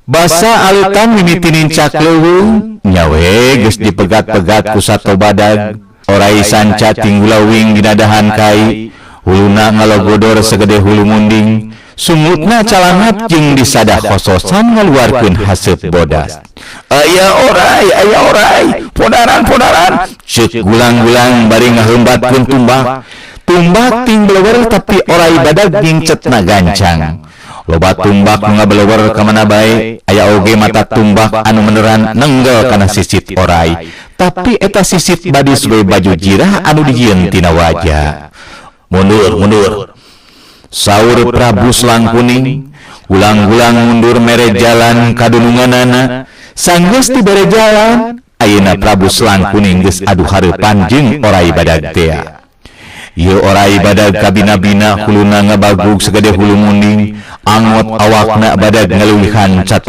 Basa aleutan mimiti nincak leuweung nya we geus dipegat-pegat ku sato badag. Orai sanca tinggulawing dina dahan kai, huluna ngalogodor segede hulu munding, sungutna calangat jeung disada khososan ngaluarkeun haseup bodas. "Aya orai, aya orai, podaran, podaran," ceuk gulang-gulang bari ngaheumbatkeun tumbak. Tumbak ting belewer, tapi orai badag ngingcetna gancang. Loba tumbak nu ngabelewer ka mana bae, aya oge mata tumbak anu meneran nenggel kana sisit orai. Tapi eta sisit badis we baju jirah anu dijieun tina waja. "Mundur, mundur," saur Prabu Selang Kuning. Gulang-gulang mundur mere jalan kadununganana. Sanggeus dibere jalan, ayeuna Prabu Selang Kuning geus adu hareupan jeung orai badag tea. Ieu orai badag kabina-bina, huluna ngabagug sagede hulu munding, angot awakna badag ngaluwihan.